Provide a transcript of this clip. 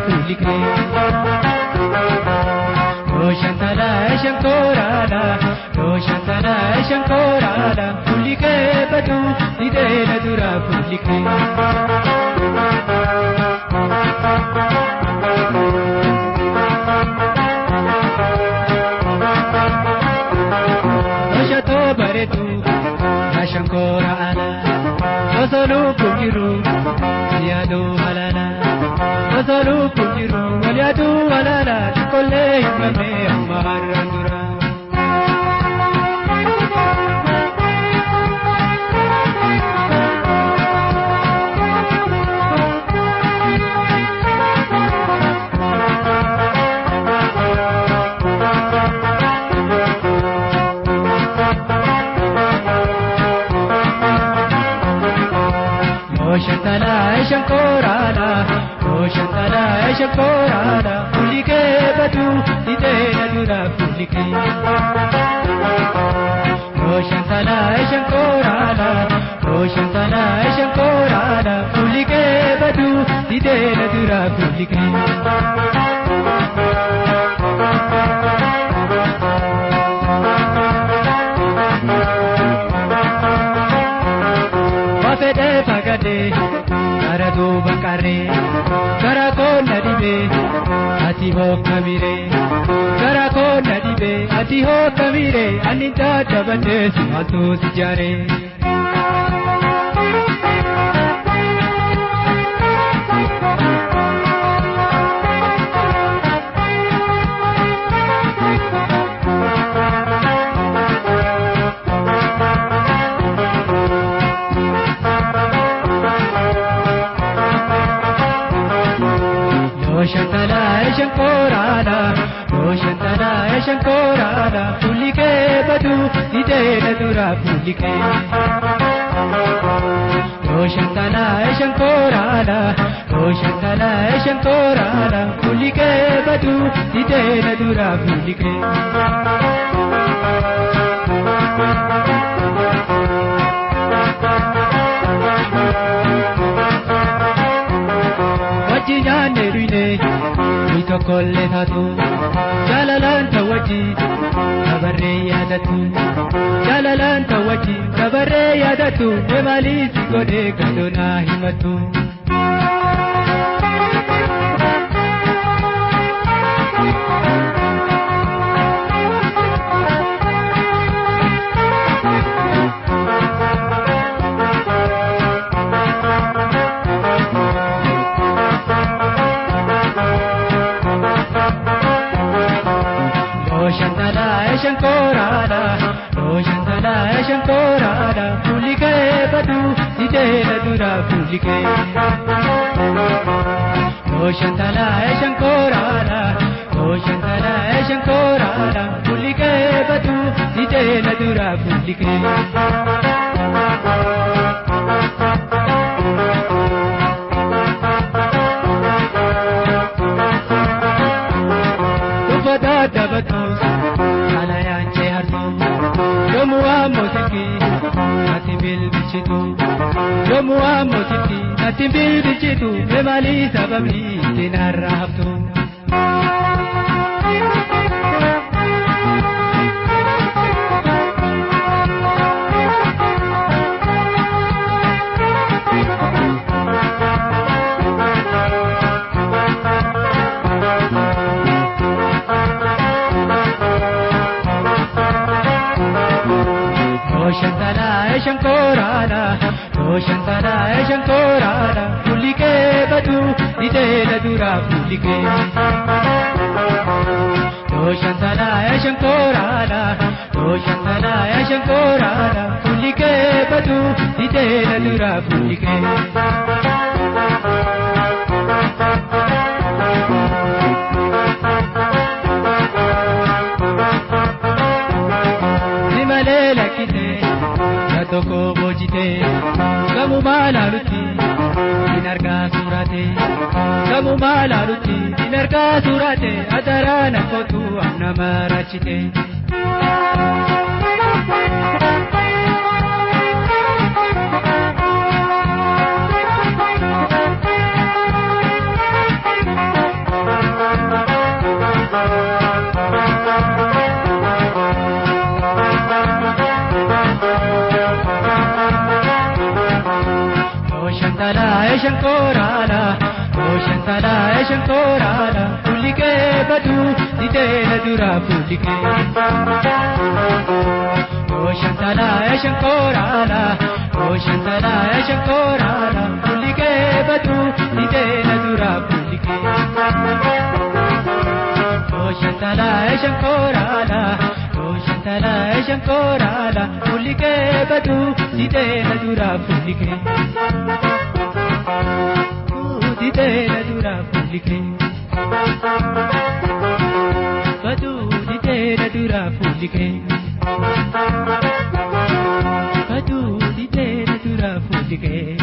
fuulli kee. Rooshantala shankoraala rooshantala shankoraala fuulli kee badu didee dura fuulli kee. Rooshatoo bareedu shankoraala osoo lubbuun jiru siyaaduu halaala osoo lubbuun jiru wal yaaduu halaala xiqqoollee hin banne amma har'aan dura. Rooshantala shankoraala rooshantala shankoraala fuulli kee badu didee dura fuulli kee. Rooshantala shankoraala rooshantala shankoraala fuulli kee badu didee dura fuulli kee. Fedhee fagadhee gara duuba qarree gara koonna dhibee ati hookkamiree gara koonna dhibee ati hookkamiree ani dadhabadhee si maaltu si jaaree. Rooshantala shankoraala rooshantala shankoraala fuulli kee badu didee dura fuulli kee. Rooshantala shankoraala rooshantala shankoraala fuulli kee badu didee dura fuulli kee. Wajji nyaanne dhuyne nuyi tokkollee taatu jaalalaan ta'u wajji dabarree yaadatu jaalalaan ta'u wajji dabarree yaadatu mee maalii si godhee gadoonaa himatu. Rooshantala shankoraala rooshantala shankoraala fuulli kee badu didee dura fuulli kee. Rooshantala shankoraala rooshantala shankoraala fuulli kee badu didee dura fuulli kee. Dadhabatu xalayaan ceehartu yoomuu ammoo silkii natti bilbilchitu yoomuu ammoo silkii natti bilbilchitu mee maalii sababni ittiin har'a haftu. Rooshantala shankoraala rooshantala shankoraala fuulli kee badu didee dura fuulli kee. Rooshantala shankoraala rooshantala shankoraala fuulli kee badu didee dura fuulli kee. Malee lakkisee tokko boojitee gamumaa laalutti hin argaa suuraatee gamumaa laalutti hin argaa suuraatee ataraa na kootu amma maraachitee. shankoraala Oshantala shankoraala fuulli kee baduu didee dura fuulli kee. Oshantala shankoraala Oshantala shankoraala fuulli kee baduu didee dura fuulli kee. Oshantala shankoraala Oshantala shankoraala fuulli kee baduu didee dura fuulli kee. Didee dura fuulli kee. Baduu didee dura fuulli kee. Baduu didee dura fuulli kee.